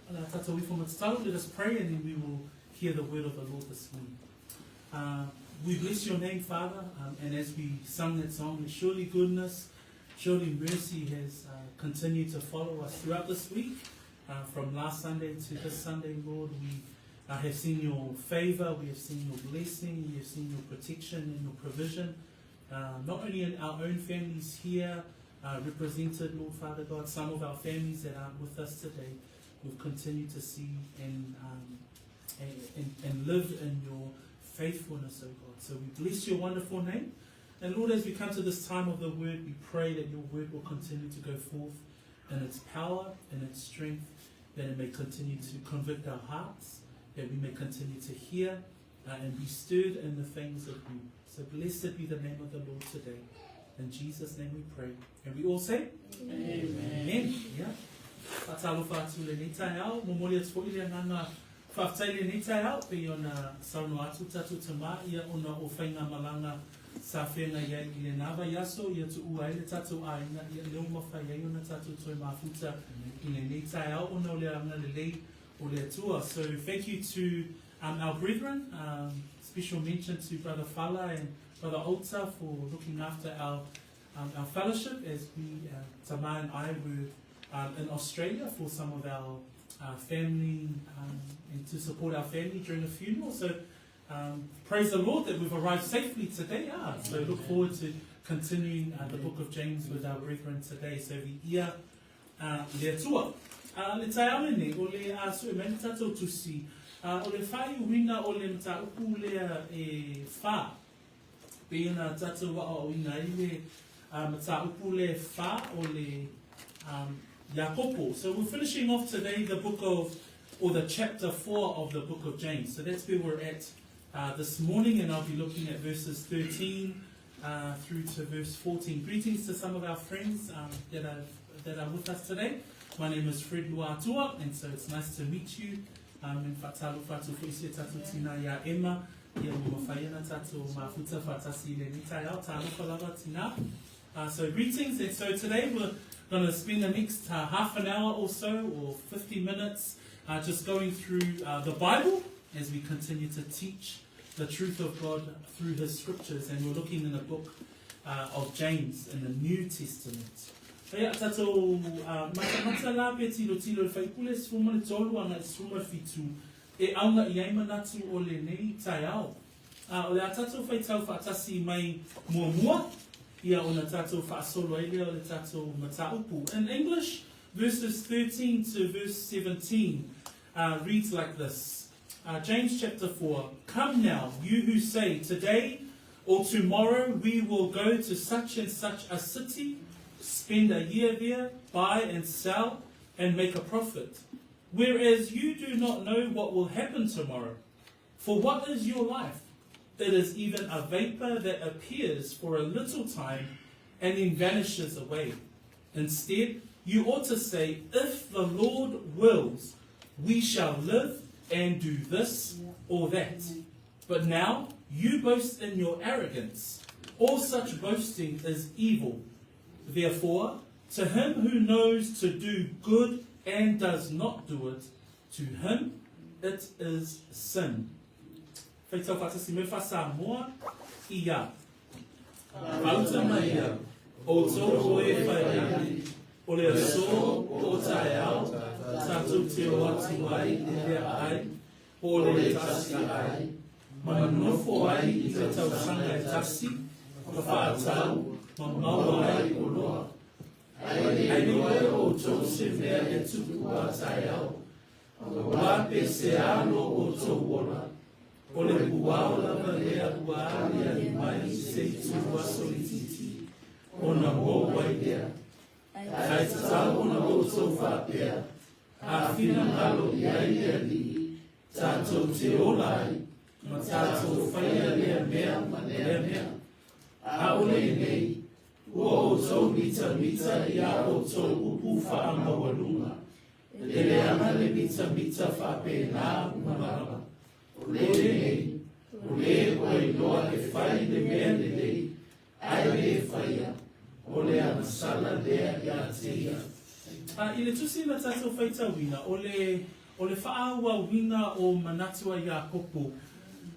O le a tatou ifo ma tatalo, let us pray and then we will hear the word of the Lord this morning. Uh, we bless your name, Father, um, and as we sung that song, surely goodness, surely mercy has uh, continued to follow us throughout this week. Uh, from last Sunday to this Sunday, Lord, we uh, have seen your favor, we have seen your blessing, we have seen your protection and your provision, uh, not only in our own families here, uh, represented, Lord Father God, some of our families that aren't with us today, we've continued to see and, um, and, and, and live in your faithfulness, O God. So we bless your wonderful name. And Lord, as we come to this time of the word, we pray that your word will continue to go forth in its power and its strength, that it may continue to convict our hearts, that we may continue to hear uh, and be stirred in the things of you. So blessed be the name of the Lord today. In Jesus' name we pray. And we all say? Amen. Amen. Yeah. Whātalofa atu le nei taeao, momoli atu fo'i le agaga whawhetai le nei taeao, pei ona saunoa atu tatou tamā ia ona o faigamalaga sa whengai ai i le nā vaiaso ia tuua ai le tatou āinga ia leo mawhai ai ona tatou toe mafuta i le nei taeao ona o le agalelei o le Atua. So thank you to um, our brethren, um, special mention to Brother Fala and Brother Alta for looking after our, um, our fellowship as we, uh, Tama and I were um, in Australia for some of our uh, family um, and to support our family during a funeral. So um, praise the Lord that we've arrived safely today. Ah, so look forward to continuing uh, the book of James with our brethren today. So the ia uh, le Atua. Uh, le taeao lenei, o le a sue mai le tatou tusi, uh, o le whaiuina o le mataupu lea e whā. Pei ona tatou aoaoina ai le uh, mataupu lea e whā o le um, Iakopo. So we're finishing off today the book of, or the chapter 4 of the book of James. So that's where we're at uh, this morning, and I'll be looking at verses 13 uh, through to verse 14. Greetings to some of our friends um, that, are, that are with us today. My name is Fred Luatua, and so it's nice to meet you. Um, and whatalofa atu fo'i se tatou tina iā Emma, ia ua mawhai ana tatou mafuta whātasi i lenei taeao, tālofa lava tina. Uh, so greetings, and so today we're going to spend the next uh, half an hour or so, or 50 minutes, uh, just going through uh, the Bible as we continue to teach the truth of God through His scriptures. And we're looking in the book uh, of James in the New Testament. Ia tatou uh, matamata la pe tilo tilo i whaipule sefulu ma le tolu agai sefulu ma le fitu e auga i ai manatu o lenei taeao. Uh, o le a tatou whaitau whaatasi mai muamua ia ona tatou whaasolo ai lea o le tatou mataupu. In English, verses 13 to verse 17 uh, reads like this. Uh, James chapter 4. Come now, you who say, Today or tomorrow we will go to such and such a city, spend a year there, buy and sell, and make a profit. Whereas you do not know what will happen tomorrow. For what is your life? It is even a vapor that appears for a little time and then vanishes away. Instead, you ought to say, If the Lord wills, we shall live and do this or that. But now you boast in your arrogance. All such boasting is evil. Therefore, to him who knows to do good and does not do it, to him it is sin. Whaitau whaatasi me wha Samoa ia. Whauta mai ia, o tō e whai ane, o le aso o taeao, tatou te o atu ai i le ai, o le tasi ai, ma nofo ai i te tausaga e tasi, ma whaatau, ma maua ai o loa. Ai le oe o tō se mea e tupu a taeao, Auā pe se alo o tou ola, o le puao lava lea ua aliali mai i se itu aso itiiti, ona mou ai lea. Ae tatau ona outou faapea, a finagalo i ai le Alii, tatou te ola ai, ma tatou faia lea mea ma lea mea. Aole lenei, ua outou mitamita i a outou upu faamaualuga, E leaga le mitamita faapena uma lava. O lenei, o le ua iloa e fai le mea lelei, ae le faia, o le agasala lea ia te ia. A i le tusi na tatou faitauina, o le, o le faaauauina o manatu a Iakopo,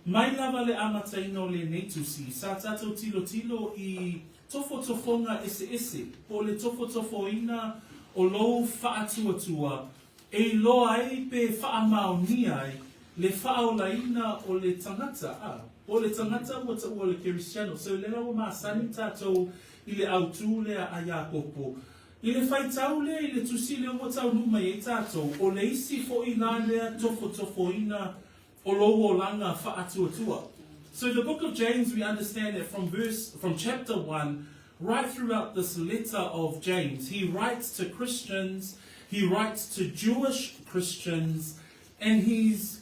mai lava le amataina o lenei tusi, sa tatou tilotilo i tofotofoga eseese, po o le tofotofoina o lou faatuatua e iloa ai pe faamaonia ai le faaolaina o le tagata, a, po o le tagata ua taua o le Kerisiano. So, lea la ua masani tatou i le autū lea a Iakopo. I le faitau lea i le tusi lea ua taunuu mai ai tatou, o le isi foi la lea tofotofoina o lou olaga faatuatua. So the book of James, we understand that from verse, from chapter 1, right throughout this letter of James, he writes to Christians, he writes to Jewish Christians, and he's,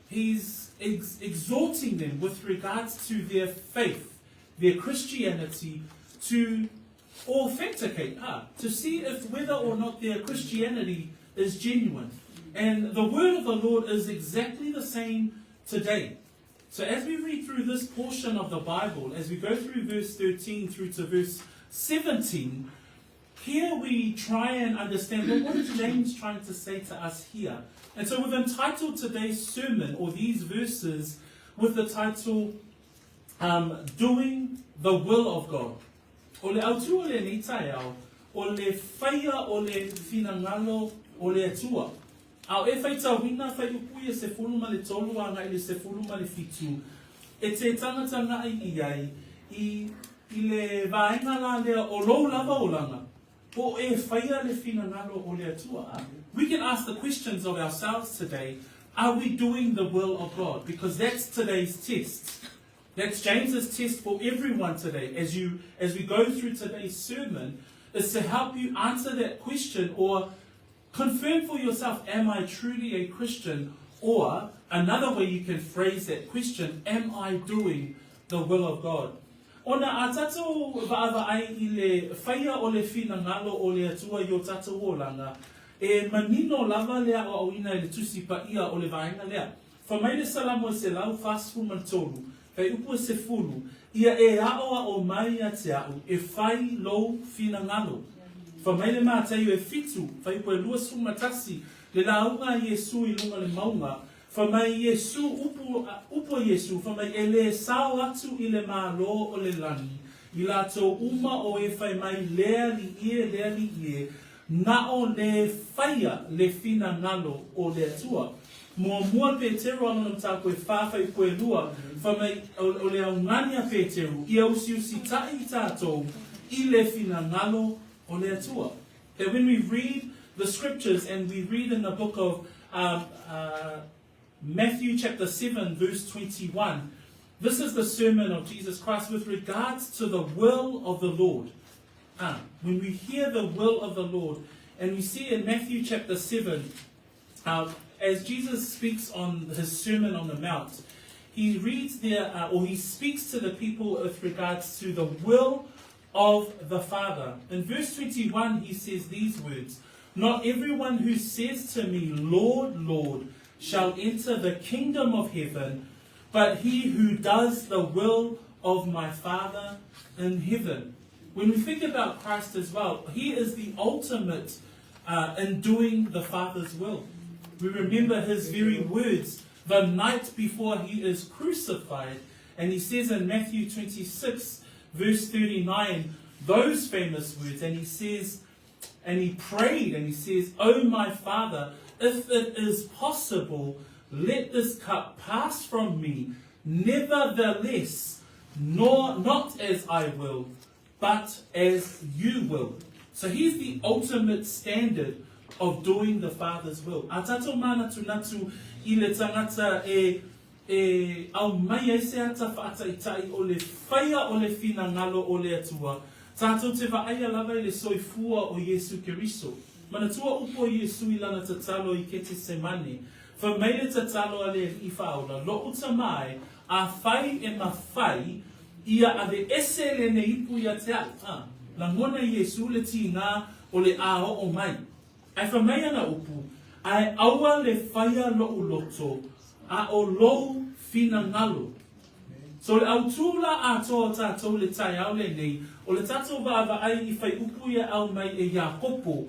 he's ex- exhorting them with regards to their faith, their Christianity, to authenticate, to see if whether or not their Christianity is genuine. And the word of the Lord is exactly the same today. So as we read through this portion of the Bible, as we go through verse 13 through to verse 17, here we try and understand, well, what is James trying to say to us here? And so we've entitled today's sermon, or these verses, with the title, um, Doing the Will of God. O le autū o lenei taeao, o le faia o le finagalo o le Atua. A o e faitauina whaiupu ia 13 agai i le 17, e te tangata ngai i ai, i, i le vaega la lea o lou lava olaga, po o e faia le finagalo o le Atua. We can ask the questions of ourselves today, are we doing the will of God? Because that's today's test. That's James's test for everyone today. As you as we go through today's sermon, is to help you answer that question or confirm for yourself, am I truly a Christian? Or another way you can phrase that question, am I doing the will of God? Ona a tatou vaavaai i le faia o le finagalo o le Atua i o tatou olaga, e manino lava le aoaoina e le Tusi Paia o le vaega lea. Fai mai le Salamo e 143, Whaiupu e 10, Ia e aoao mai ia te a'u e fai lou finagalo. Fai mai le Mataio e 7, fuaiupu e 21, le lauga a Iesu i luga le mauga, fai mai Iesu, upu, upu a Iesu, fai mai e lē sao atu i le Malo o le lagi, i latou uma o e fai mai le Alii e, le Alii e, na o le faia le finagalo o le Atua. Muamua Peteru a lona mataupu e 4 fuaiupu e 2, fai mai o le augani a Peteru, ia usiusitaʻi tatou i le finagalo o le Atua. That when we read the scriptures and we read in the book of um, uh, Matthew chapter 7 verse 21, this is the sermon of Jesus Christ with regards to the will of the Lord. Ah, when we hear the will of the Lord, and we see in Matthew chapter 7, uh, as Jesus speaks on his Sermon on the Mount, he reads there, uh, or he speaks to the people with regards to the will of the Father. In verse 21, he says these words Not everyone who says to me, Lord, Lord, shall enter the kingdom of heaven, but he who does the will of my Father in heaven. When we think about Christ as well, he is the ultimate uh, in doing the Father's will. We remember his very words the night before he is crucified. And he says in Matthew 26, verse 39, those famous words. And he says, and he prayed and he says, Oh, my Father, if it is possible, let this cup pass from me. Nevertheless, nor, not as I will, but as you will. So he's the ultimate standard of doing the Father's will. A tatou mānatunatu i le tangata e e aumai ai se ata faataitai o le faia o le finagalo o le Atua, tatou te vaaia lava i le soifua o Iesu Keriso. Manatua upu o Iesu i lana tatalo i Ketesemane, Fai mai le tatalo a le Alii Faaola, Loʻu tama e, afai e mafai, ia aveese lenei ipu ia te a'u. A, lagona Iesu le tigā o le a oo mai. Ae fai mai ana upu, Ae aua le faia loʻu loto, a o lou finagalo. So le autū la atoa o tatou i le taeao lenei, o le tatou vaavaai i whaiupu ia aumai e Iakopo.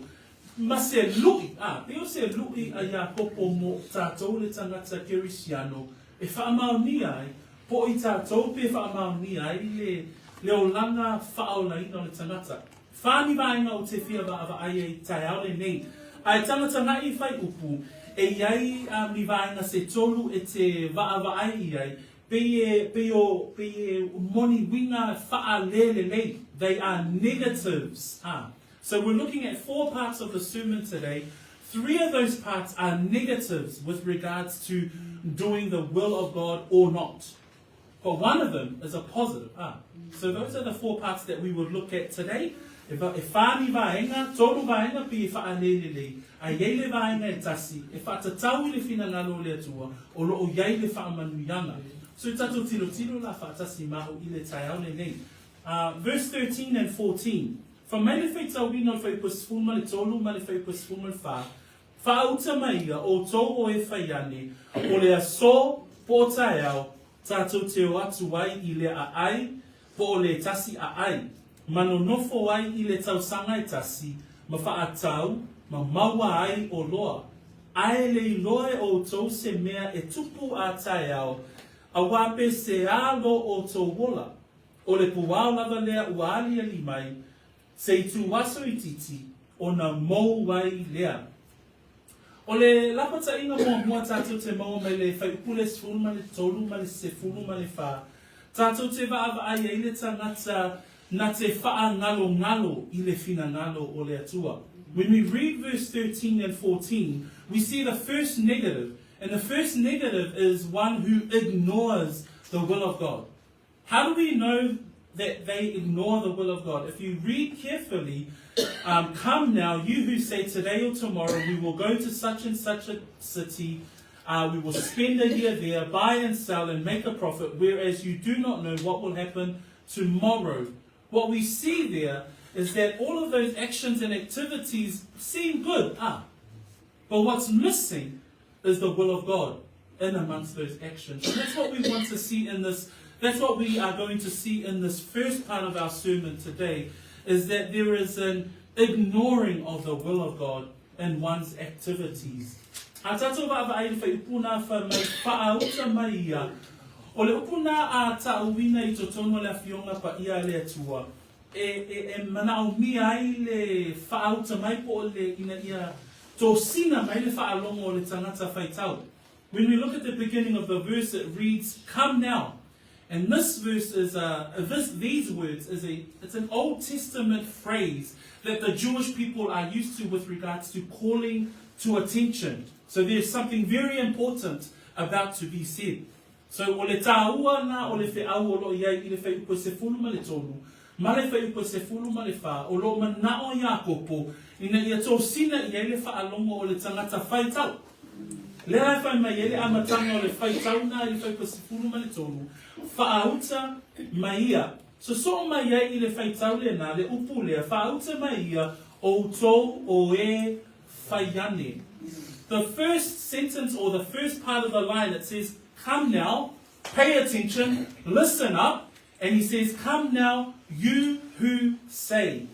Ma se luʻi, a, pei o se luʻi a Iakopo mo tatou le tagata Kerisiano e faamaonia ai, po o i tatou pe faamaonia ai le le olaga faaolaina o le tagata. Fa ni vaega ou te fia vaavaai ai i taeao lenei. A e tagatagai i fuaiupu, e i ai a ni vaega se tolu e te vaavaai i ai, pei e, pei o, pei e moni uiga faalelelei, they are negatives, a. So we're looking at four parts of the sermon today. Three of those parts are negatives with regards to doing the will of God or not. But one of them is a positive. Ah. So those are the four parts that we would look at today. E, va, e whā ni vaenga, tolu vaenga pi e whaalelelei, a iai le vaenga e tasi, e whaatatau i le whinangalo o le Atua, o loo iai le whaamanuianga. So tatou tiro tiro la whaatasi mahu i le taeao lenei. Verse 13 and 14, Fai mai le faitauina o le fuaiupu 13 ma le fuaiupu 14, Faauta mai ia outou o e fai ane, o le aso po o taeao, tatou te o atu ai i le aai po o le tasi aai, ma nonofo ai i le tausaga e tasi, ma faatau, ma maua ai o loa. Ae le iloa e outou se mea e tupu a taeao, auā pe se a lo outou ola. O le puao lava lea ua aliali mai, se ituaso itiiti ona mou ai lea. O le lapataiga muamua tatou te maua mai le fuaiupu le 13 ma le 14, tatou te vaavaai ai le tagata na te faagalogalo i le finagalo o le Atua. When we read verse 13 and 14, we see the first negative, and the first negative is one who ignores the will of God. How do we know that they ignore the will of God? If you read carefully, um, come now, you who say today or tomorrow we will go to such and such a city, uh, we will spend a year there, buy and sell and make a profit, whereas you do not know what will happen tomorrow. What we see there is that all of those actions and activities seem good, ah, but what's missing is the will of God in amongst those actions. And that's what we want to see in this, that's what we are going to see in this first part of our sermon today, is that there is an ignoring of the will of God in one's activities. A tātou vaavaai le whaiupu nā wha mai whaauta mai ia. O le upu nā a tāuina i totonu o le awhionga pa ia le atua. E, e, e manaomia ai le whaauta mai po o le ina ia tosina mai le whaalongo o le tangata whaitau. When we look at the beginning of the verse, it reads, Come now. And this verse is a, this, these words is a, it's an Old Testament phrase that the Jewish people are used to with regards to calling to attention. So there's something very important about to be said. So o le tāua nā o le wheau o loo iai i le fuaiupu e 13, ma le fuaiupu e 14, o loo manao Iakopo ina ia tosina i ai le faalogo o le tagata faitau. Lea e fai mai ai le amataga o le faitau nā i le fuaiupu e 13, Faauta mai ia. Sosoo mai ai i le faitau lenā le upu lea, Faauta mai ia outou o e fai ane. The first sentence or the first part of the line it says, Come now, pay attention, listen up, and he says, Come now, you who say.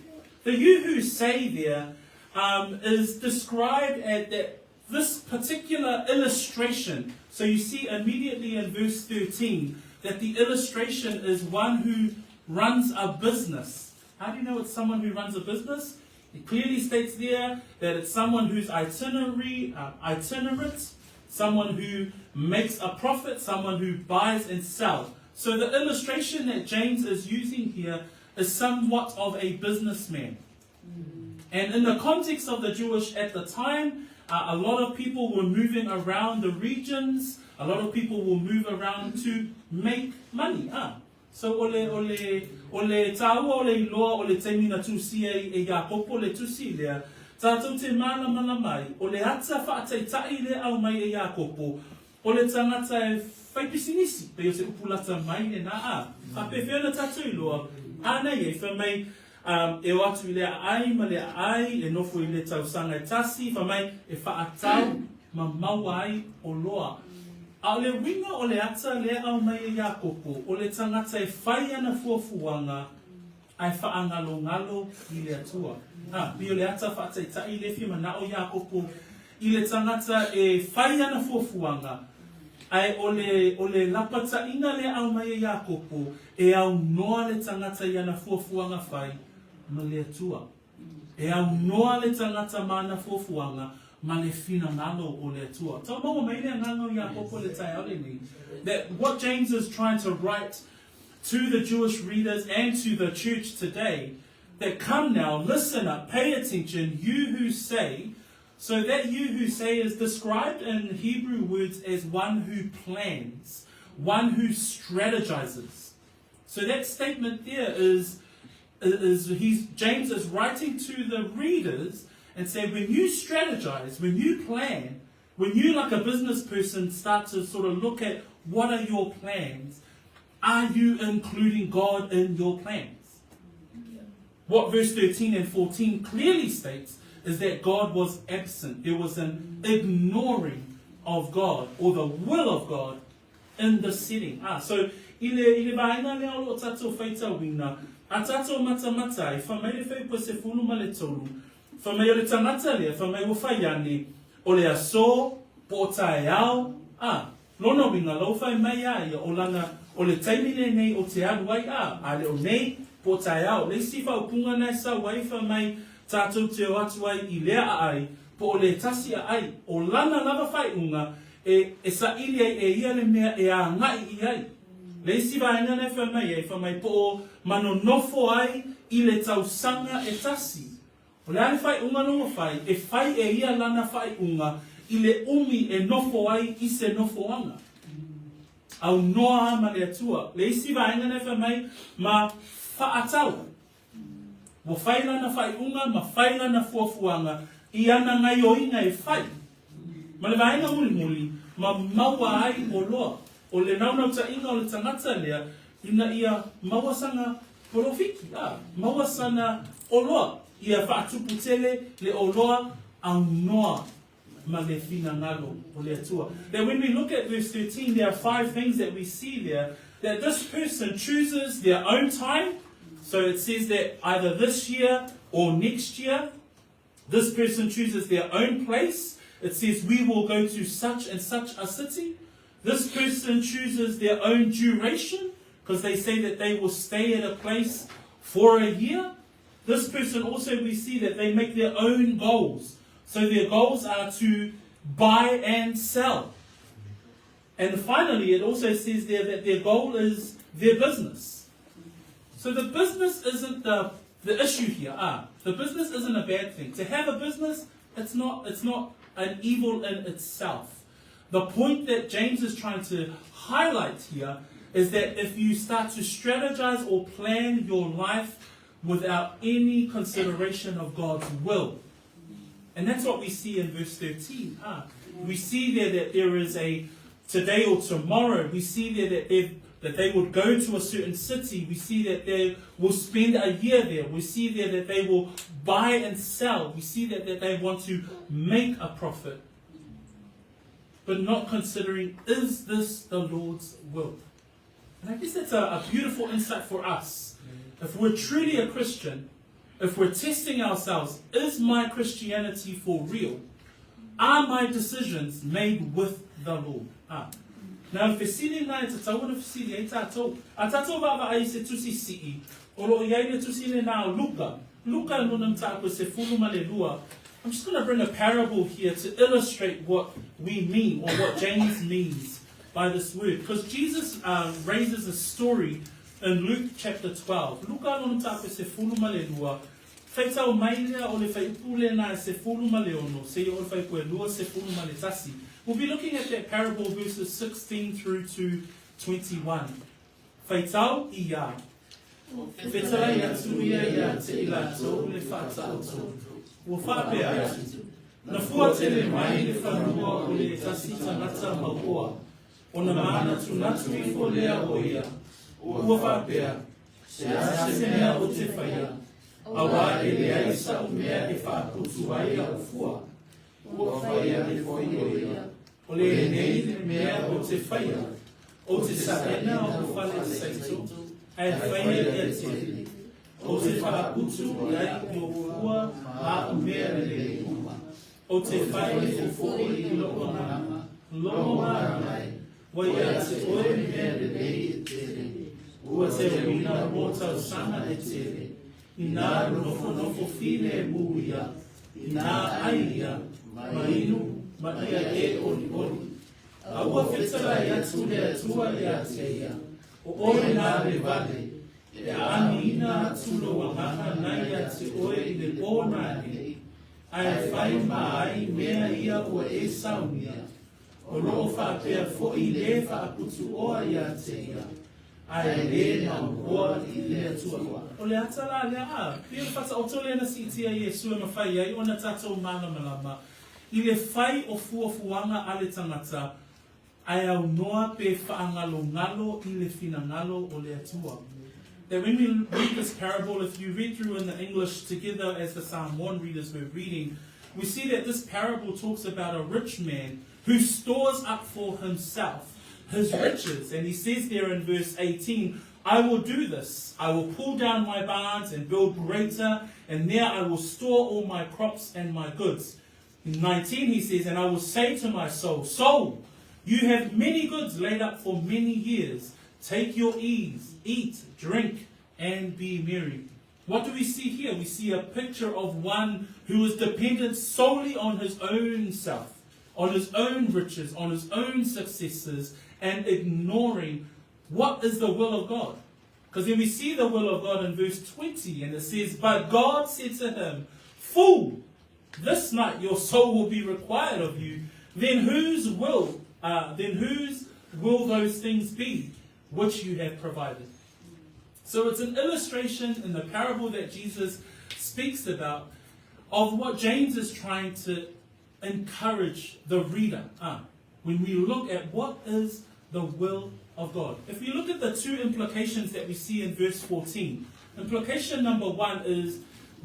The you who say there um, is described at that this particular illustration. So you see immediately in verse 13 that the illustration is one who runs a business. How do you know it's someone who runs a business? It clearly states there that it's someone who's itinerary, itinerant, someone who makes a profit, someone who buys and sells. So the illustration that James is using here is somewhat of a businessman. And in the context of the Jewish at the time, uh, a lot of people were moving around the regions. A lot of people will move around to make money. Ah. So o le, o le, o le tāua o le iloa o le taimi na tusia ai e Iakopo le tusi lea, tātou te mālamalama ai, o le ata whaataita'i lea au mai e Iakopo, o le tangata e whai pisinisi, pei o se upu lata mai lenā, ā, whapewhea ana tātou iloa, ānei e whai mai, um, e o atu i le aai ma le aai, e nofo i le tausaga e tasi, whai mai, e whaatau ma maua ai o loa. A o le uiga o le ata lea aumai e Iakopo, o le tagata e fai ana fuafuaga Ae faagalogalo i le Atua. A, pei o le ata faataitai lea e fia manao Iakopo i le tagata e fai ana fuafuaga, ae o le, o le lapataiga lea aumai e Iakopo, e aunoa le tagata i ana fuafuaga fai ma le Atua. E aunoa le tagata ma ana fuafuaga ma le finagalo o le Atua. Tau maua mai le agaga o Iakopo i le taeao lenei, that what James is trying to write to the Jewish readers and to the church today, that come now, listen up, pay attention, you who say, so that you who say is described in Hebrew words as one who plans, one who strategizes. So that statement there is, is he's, James is writing to the readers and say, when you strategize, when you plan, when you, like a business person, start to sort of look at what are your plans, are you including God in your plans? What verse 13 and 14 clearly states is that God was absent. There was an ignoring of God or the will of God in the setting. Ah, so i le, i le vaega lea o lo o tātou faitauina, a tātou matamata ai, wha mai le whaipa se fulu ma le tolu, wha mai o le tangata lea, wha mai ua whai ane, o le aso, po o taeao, ah, lona uiga lou fai mai a ia o lana o le taimi lenei o te alu ai a, a le o nei, po o taeao, le isi faaupuga na e sau ai fai mai tātou te o atu ai i lea aai, po o le tasi aai, o lana lava faaiuga e, e saili ai e ia le mea e agai i ai. Le isi vaega na e fai mai ai, fai mai po o manonofo ai i le tausaga e tasi. O le a le faaiuga lona fai, e fai e ia lana faaiuga i le umi e nofo ai i se nofoaga. Aunoa a ma le Atua. Le isi vaega na e fai mai, ma faatau. Ua fai lana faaiuga ma fai lana fuafuaga i ana gaioiga e fai. Ma le vaega mulimuli, ma maua ai oloa. O le naunautaiga o le tagata lea, ina ia maua sana polofiki, a, maua sana oloa, ia faatupu tele le oloa aunoa ma le finagalo o le Atua. That when we look at verse 13, there are five things that we see there, that this person chooses their own time. So it says that either this year or next year, this person chooses their own place. It says we will go to such and such a city. This person chooses their own duration because they say that they will stay at a place for a year. This person also, we see that they make their own goals. So their goals are to buy and sell. And finally, it also says there that their goal is their business. So the business isn't the, the issue here. Ah, the business isn't a bad thing. To have a business, it's not, it's not an evil in itself. The point that James is trying to highlight here is that if you start to strategize or plan your life without any consideration of God's will, and that's what we see in verse 13. Ah, we see there that there is a today or tomorrow. We see there that they that they would go to a certain city. We see that they will spend a year there. We see there that they will buy and sell. We see that, that they want to make a profit. But not considering, is this the Lord's will? And I guess that's a, a beautiful insight for us. If we're truly a Christian, if we're testing ourselves, is my Christianity for real? Are my decisions made with the Lord? Ah. Nā le fesili lena e tatau ona fesili ai tātou. A tātou vaavaai i se tusi sii, o lo o i ai le tusi lena o Luka. Luka lona mataupu e sefulu ma le lua. I'm just going to bring a parable here to illustrate what we mean or what James means by this word. Because Jesus raises a story in Luke chapter 12. Luka lona mataupu e sefulu ma le lua. Faitau mai lea o le fuaiupu lena e sefulu ma le ono, seia o le fuaiupu e 21 ma le tasi. We'll be looking at that parable verses 16 through to 21. Faitau i a. Fetalai atu ia ia te i latou le whaataoto. Ua whaapea atu. Na fua tele mai le whanua o le tasi tangata mauoa. Ona mānatunatu ifo lea o ia. Ua faapea, Se a se mea o te whaia, auā e leai sa'u mea e faaputu ai a'u fua. Ua whaia e foi o ia, o lenei le mea o te whaia, o te sa'ena o fale saito, ae whaia ia tele. Ou te faaputu i ai muafua ma a'u mea lelei uma. Ou te fai fofo'i i lo'u agaga, logo mai, ua ia te oe mea lelei e tele, ua teuina mo tausaga e tele, inā nofonofo filemu ia, inā ai ia, ma inu, ma ia e olioli. A ua fetalai atu le Atua iā te ia, o oe la le vale, E aaniina atu lou agaga nai ia te oe i le pō nanei, ae fai ma ai mea ia ua e saunia, o loo faapea foʻi lē faaputuoa ia te ia, ae lē maopoa i le Atua. O le ata la lea, a, pei o le faataoto lea na siitia e Iesu e mafai ai ona tatou malamalama i le fai o fuafuaga a le tagata ae aunoa pe faagalogalo i le finagalo o le Atua. That when we read this parable, if you read through in the English together as the Samoan readers were reading, we see that this parable talks about a rich man who stores up for himself his riches. And he says there in verse 18, I will do this. I will pull down my barns and build greater, and there I will store all my crops and my goods. In 19 he says, And I will say to my soul, Soul, you have many goods laid up for many years. Take your ease, eat, drink, and be merry. What do we see here? We see a picture of one who is dependent solely on his own self, on his own riches, on his own successes, and ignoring what is the will of God. Because then we see the will of God in verse 20, and it says, But God said to him, Fool, this night your soul will be required of you. Then whose will, then whose will those things be which you have provided? So it's an illustration in the parable that Jesus speaks about of what James is trying to encourage the reader. When we look at what is the will of God. If we look at the two implications that we see in verse 14, implication number one is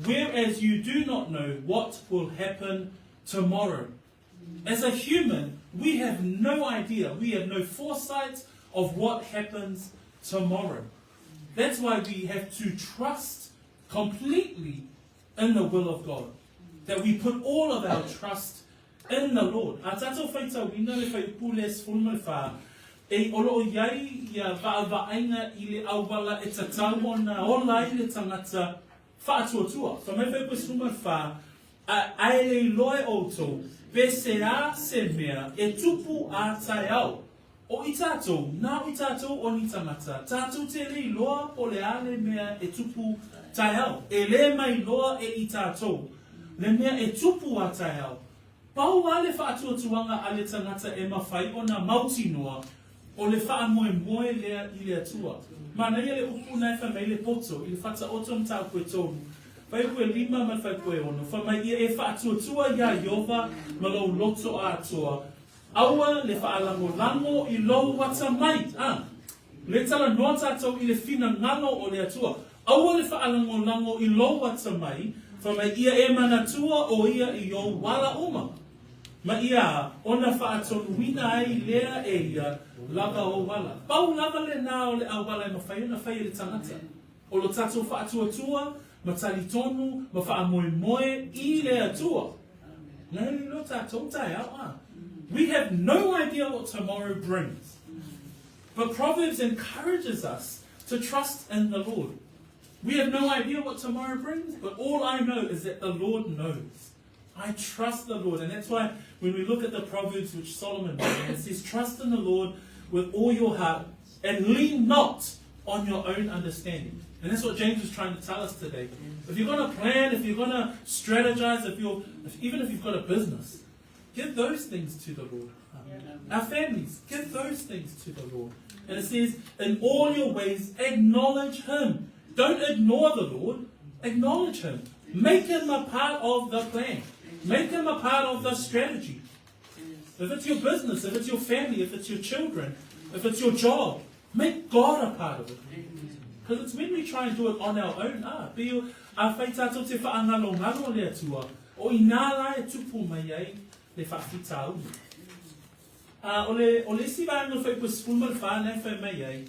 whereas you do not know what will happen tomorrow. As a human, we have no idea, we have no foresight of what happens tomorrow. That's why we have to trust completely in the will of God. That we put all of our trust in the Lord. A tātou whaitauina le whaiupu le 14, e o loo i ai ia vaavaaiga i le auala e tatau ona ola ai le tagata faatuatua. Fai mai whaiupu 14, a ae le iloa e outou, pe se a se mea e tupu a taeao. O i tātou, nā o i tātou o ni tangata, tātou te le iloa po le a le mea e tupu taeao. E lē mai loa e i tātou le mea e tupu a taeao. Pau a le faatuatuaga a le tagata e mafai ona mautinoa o le faamoemoe lea i le Atua. Manaia le upu na e fai mai le poto i le fataoto mataupu e tolu, fuaiupu e lima ma le fuaiupu e ono, fai mai ia e faatuatua iā Ieova ma lou loto atoa, Aua le faalagolago i lou atamai, a. Le talanoa tatou i le finagalo o le Atua. Aua le faalagolago i lou atamai, fai mai ia e manatua o ia i ou ala uma, ma ia ona faatonuina ai lea e ia lava ou ala. Pau lava lenā o le auala e mafai ona fai e le tagata. O lo tatou faatuatua ma talitonu ma faamoemoe i le Atua. Nei lo tatou taeao, a. We have no idea what tomorrow brings. But Proverbs encourages us to trust in the Lord. We have no idea what tomorrow brings, but all I know is that the Lord knows. I trust the Lord. And that's why when we look at the Proverbs which Solomon wrote, it says, Trust in the Lord with all your heart and lean not on your own understanding. And that's what James is trying to tell us today. If you're going to plan, if you're going to strategize, if you're, if, even if you've got a business, give those things to the Lord. Our families, give those things to the Lord. And it says, in all your ways, acknowledge Him. Don't ignore the Lord, acknowledge Him. Make Him a part of the plan. Make Him a part of the strategy. If it's your business, if it's your family, if it's your children, if it's your job, make God a part of it. Because it's when we try and do it on our own, ah, pe o, a whai tātou te whaangalongalo le Atua, o i nā la e tupu mai ai le whaafitauli. A, o le, o le isi vaega o le fuaiupu 14 lea e fai mai ai,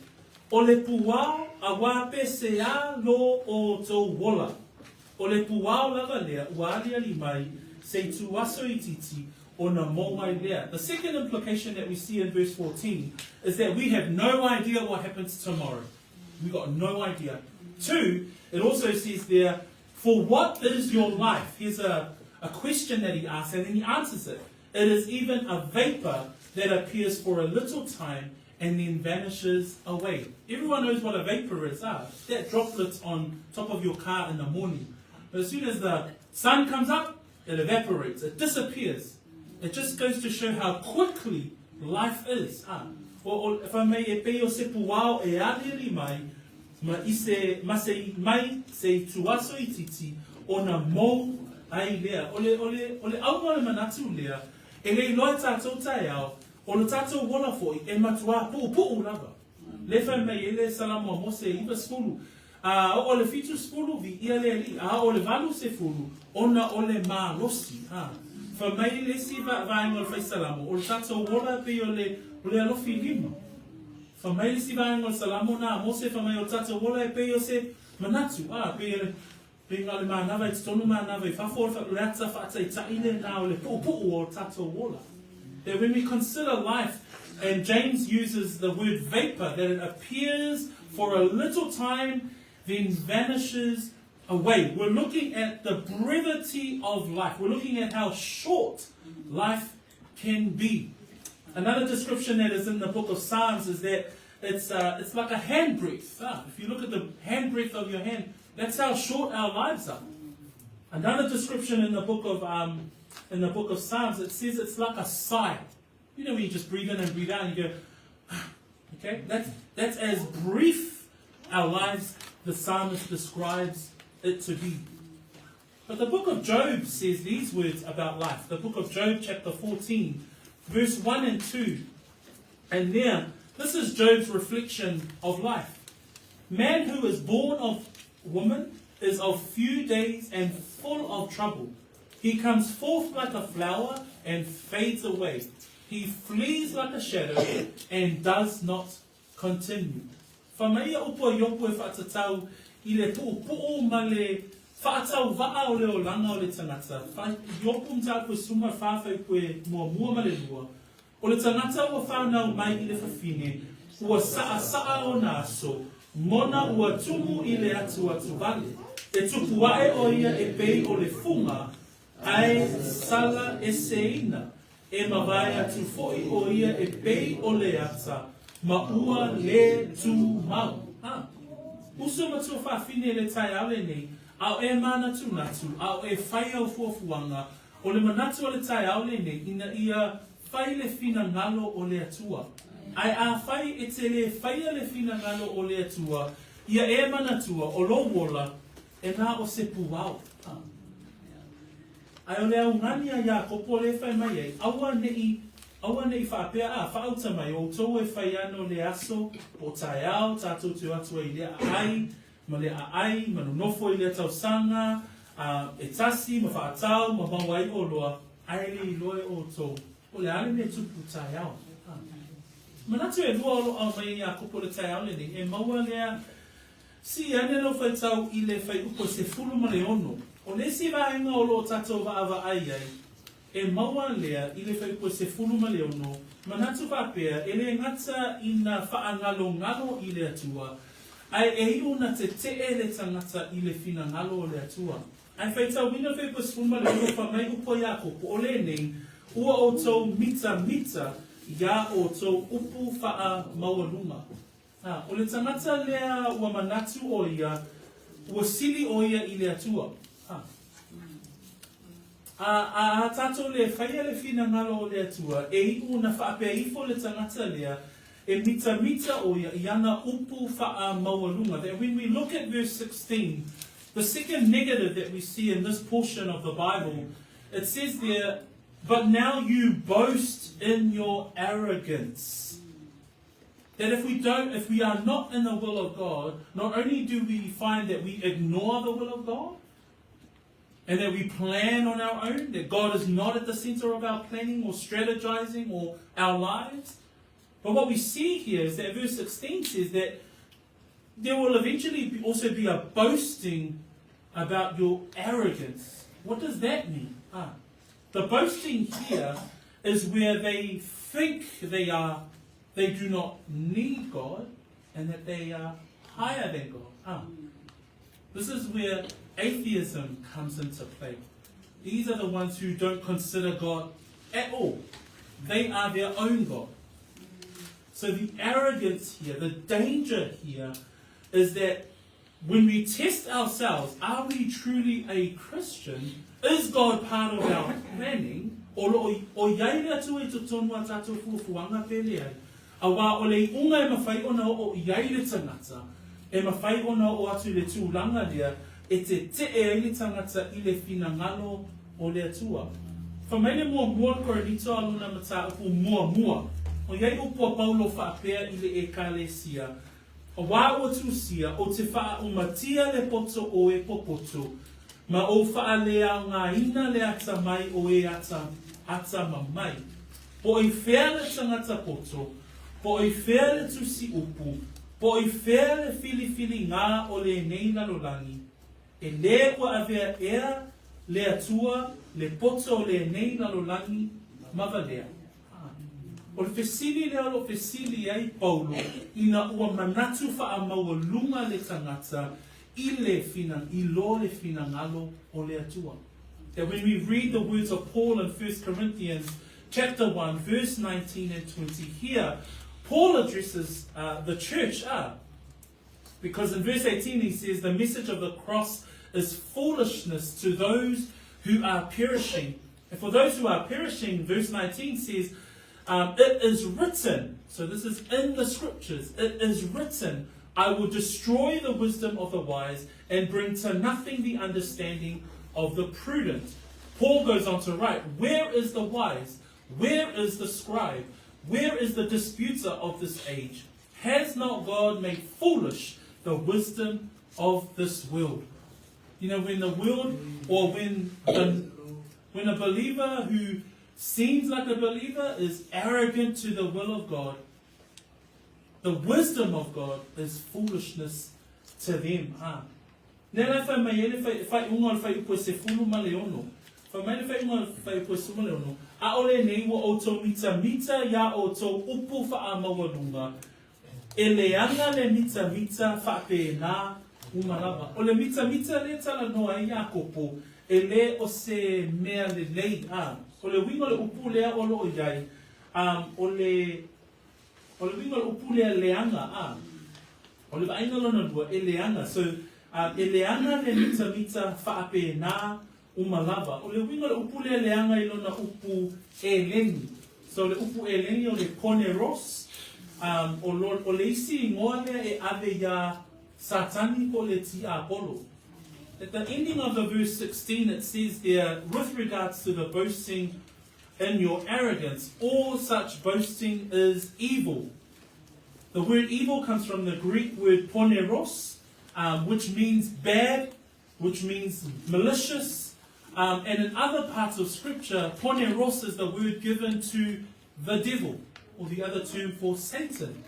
O le puao auā pe seā lo ʻoutou ola. O le puao lava lea ua aliali mai se ituaso itiiti ona mou ai lea. The second implication that we see in verse 14 is that we have no idea what happens tomorrow. We got no idea. Two, it also says there, for what is your life? Here's a, a question that he asks, and then he answers it. It is even a vapor that appears for a little time and then vanishes away. Everyone knows what a vapor is, ah? That droplet's on top of your car in the morning. But as soon as the sun comes up, it evaporates, it disappears. It just goes to show how quickly life is. Ah. O, o, fai mai e pei o se puao e aliali mai, ma i se, ma se mai se ituaso itiiti ona mou ai lea. O le, o le, o le ʻauga o le manatu lea, e le iloa e tātou taeao, o le tātou ola foʻi e matuā puʻupuʻu lava. Le fai mai e le Salamo a Mose e 90, a oo le 70 viia le Alii, a oo le 80 ona o le malosi. A fai mai le isi vaega o le fai Salamo, o le tātou ola e pei o le, o le alofi lima. Fai mai le isi vaega o le Salamo na a Mose, fai mai o le tātou ola e pei o se manatu, a pei o le, pei na o le manava i totonu manava i fafo, o le ata faataitaʻi lenā o le puʻupuʻu o le tātou ola. That when we consider life, and James uses the word vapor, that it appears for a little time, then vanishes away. We're looking at the brevity of life. We're looking at how short life can be. Another description that is in the book of Psalms is that it's, it's like a handbreadth. Ah, if you look at the handbreadth of your hand, that's how short our lives are. Another description in the book of um, in the book of Psalms, it says it's like a sigh. You know when you just breathe in and breathe out and you go, okay? That's, that's as brief our lives the psalmist describes it to be. But the book of Job says these words about life. The book of Job, chapter 14, verse 1 and 2. And there, this is Job's reflection of life. Man who is born of woman is of few days and full of trouble. He comes forth like a flower and fades away. He flees like a shadow and does not continue. Fai mai ia upu a Iopu e faatatau i le puʻupuʻu ma le faatauvaa o le olaga o le tagata. Fai Iopu mataupu e suma fa faipue muamua ma le lua, O le tagata ua fanau mai i le fafine, ua saʻasaʻa ona aso, mona ua tumu i le atuatuvale. E tupu aʻe ʻo ia e pei o le fuga, ae sala eseina, e mawae atu foʻi ʻo ia e pei o le ata, ma ua lē tumau. Ha. Uso ma tuafafine le taeao lenei, a o e manatunatu, a o e fai au fuafuaga, O le manatu o le taeao lenei ina ia fai le finagalo o le Atua. Ae afai e te lē faia le finagalo o le Atua, ia e manatua o lou ola e na o se puao. Ae o le augani a Iakopo lea e fai mai ai, Aua neʻi, aua neʻi faapea, a, faauta mai, o outou e fai ana o le aso po o taeao tatou te o atu ai i lea aai, ma le aai, ma nonofo i lea tausaga, a e tasi, ma faatau, ma maua ai oloa, ae le iloa e outou, o le a le mea tupu taeao. A. Manatu e lua o lo ao mai ai Iakopo le taeao lenei, e maua lea Sii ane lau faitau i le fuaiupu e 16. O le isi vaega o lo o tatou vaavaai ai, e maua lea i le fuaiupu e 16, manatu faapea e le gata ina faagalogalo i le Atua, ae e iu na tetee le tagata i le finagalo o le Atua. Ae faitauina fuaiupu e 16 fai mai upu a Iakopo, o lenei, ua outou mitamita iā outou upu faamaualuga. A, o le tagata lea ua manatu ʻo ia, ua sili ʻo ia i le Atua. A, a, a, a tātou lē faia le finagalo o le Atua, e iʻu na faapea ifo le tagata lea, e mitamita ʻo ia i ana upu faamaualuga. That when we look at verse 16, the second negative that we see in this portion of the Bible, it says there, But now you boast in your arrogance. That if we don't, if we are not in the will of God, not only do we find that we ignore the will of God, and that we plan on our own, that God is not at the center of our planning or strategizing or our lives. But what we see here is that verse 16 says that There will eventually be, also be a boasting about your arrogance. What does that mean? Ah, the boasting here is where they think they are, they do not need God, and that they are higher than God. Ah, this is where atheism comes into play. These are the ones who don't consider God at all. They are their own God. So the arrogance here, the danger here, is that when we test ourselves, are we truly a Christian? Is God part of our planning? O lo o iai le Atua i totonu a tātou fuafuaga pe leai. Auā o le iuga e mawhai ona oo iai le tangata, e mawhai ona oo atu i le tulaga lea e tete'e ai le tangata i le finagalo o le Atua. Fai mai le muamua o Korinito a lona mataupu muamua, o iai upu a Paulo faapea i le Ekalesia, Auā ua tusia, o te faaumatia le poto o e popoto, ma ou faaleaogaina le atamai o e ata, atamamai. Po i fea le tangata poto, po i fea le tusi upu, po i fea le filifili-gā o lenei lalolagi, e lē ua avea ea le Atua le poto o lenei lalolagi ma valea. O le fesili lea o lo o fesili ai Paulo ina ua manatu faamaualuga le tagata i le i lo le finagalo o le Atua. That when we read the words of Paul in 1 Corinthians chapter 1 verse 19 and 20 here, Paul addresses the church, because in verse 18 he says, the message of the cross is foolishness to those who are perishing. And for those who are perishing, verse 19 says, it is written, so this is in the scriptures, it is written, I will destroy the wisdom of the wise and bring to nothing the understanding of the prudent. Paul goes on to write, where is the wise? Where is the scribe? Where is the disputer of this age? Has not God made foolish the wisdom of this world? You know, when the world, or when the, when a believer who seems like a believer is arrogant to the will of God, the wisdom of God is foolishness to them. Ah. Lea la e fai mai ai le faaiuga o le fuaiupu e 16. Fai mai le faaiuga o le fuaiupu e 16, ʻAʻole nei ua ʻoutou mitamita iā ʻoutou upu faamaualuga, e leaga le mitamita faapēnā uma lava. O le mitamita lea e talanoa ai Iakopo, e lē o se mea lelei, a o le uiga o le upu lea o lo o i ai, a o le O le uiga o le upu lea leaga, a. O le vaaiga lona lua, e leaga. So, e leaga le mitamita faapēnā uma lava. O le uiga o le upu lea leaga i lona upu eleni. So, o le upu eleni o le poneros, um, o, lo, o le isi igoa lea e ave iā Satani po o le tiapolo. At the ending of the verse 16, it says there, with regards to the boasting in your arrogance, all such boasting is evil. The word evil comes from the Greek word poneros, which means bad, which means malicious. And in other parts of Scripture, poneros is the word given to the devil, or the other term for Satan.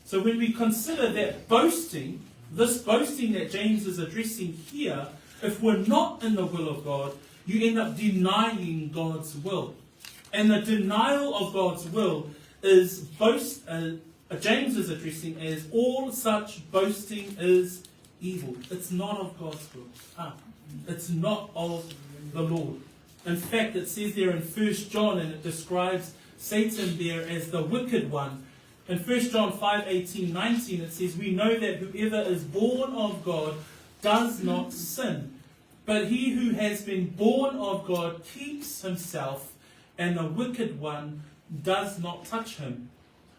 So when we consider that boasting, this boasting that James is addressing here, if we're not in the will of God, you end up denying God's will. And the denial of God's will is boast, James is addressing as all such boasting is evil. It's not of God's will. It's not of the Lord. In fact, it says there in 1 John, and it describes Satan there as the wicked one. In 1 John 5, 18, 19, it says, We know that whoever is born of God does not sin. But he who has been born of God keeps himself, and the wicked one does not touch him.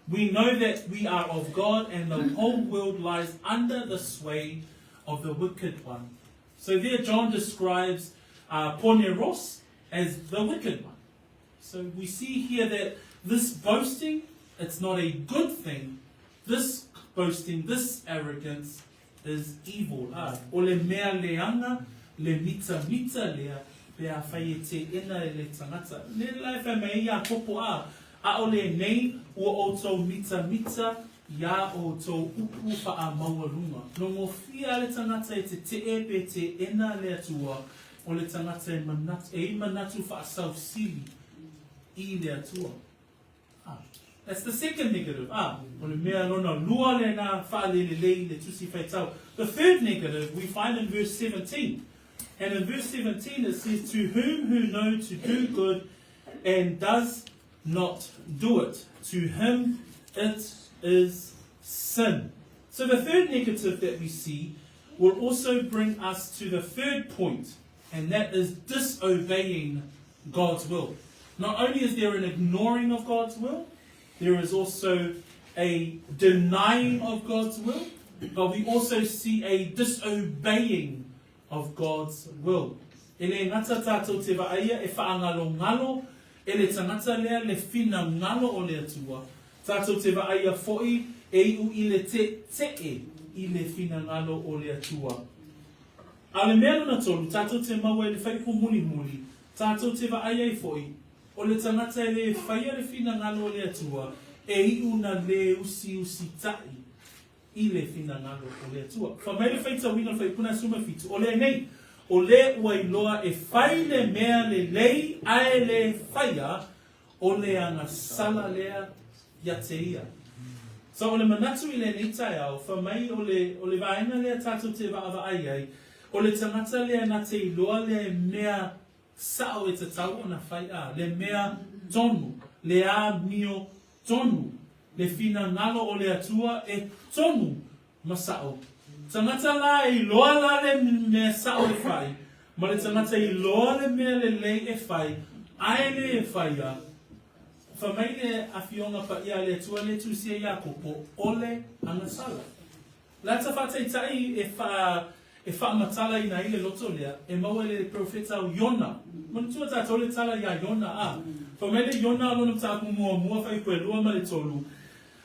We know that we are of God, and the whole world lies under the sway of the wicked one. So there John describes poneros as the wicked one. So we see here that this boasting, it's not a good thing. This boasting, this arrogance is evil. Ah, o le mea leaga, le mitamita lea, pe a fai e teena e le tangata. Le la e fai mai ai Iakopo, a, ʻaʻole nei ua ʻoutou mitamita. I ā outou upu whaamaualunga. Nongofia le tagata e te tee pe te ena le Atua, o le tagata e manatu, e i manatu whaasausili i le Atua. Ah, that's the second negative. Ah, o le mea lona lua lena whaalelelei le tusi whaitau. The third negative we find in verse 17. And in verse 17 it says, To whom who know to do good and does not do it, to him it is sin. So the third negative that we see will also bring us to the third point, and that is disobeying God's will. Not only is there an ignoring of God's will, there is also a denying of God's will, but we also see a disobeying of God's will. E le gata tātou te vaaia e whaangalongalo e le tangata lea le finagalo o le Atua, tātou te vaaia fo'i e iu i le te'ete'e i le finagalo o le Atua. A o le mea lona tolu, tātou te maua i le whaipu mulimuli, tātou te vaai ai fo'i, o le tangata e lē whaia le finagalo o le Atua, e iu na lē usiusita'i i le finagalo o le Atua. Fai mai le faitauina o le Faipuna 17, O lenei, o le ua iloa e fai le mea lelei ae lē faia, o le agasala lea ia te ia. So o le manatu i lenei taeao, fai mai o le, o le vaega lea tatou te vaavaai ai, o le tagata lea na te iloa le mea sao e tatau ona fai a, le mea tonu, le amio tonu, le finagalo o le Atua e tonu ma sa'o. Tagata la e iloa la le mea sa'o e fai, ma le tagata e iloa le mea lelei e fai, ae lē e faia, fai mai le Afioga Paia a le Atua le tusia Iakopo, o le agasala. Lata faataitai e wha e faamatalaina ai le loto lea, e maua i le perofeta o Iona. Manatua tatou le tala iā Iona, a. Fai mai le Iona o lona mataupu muamua fuaipua ma le tolu,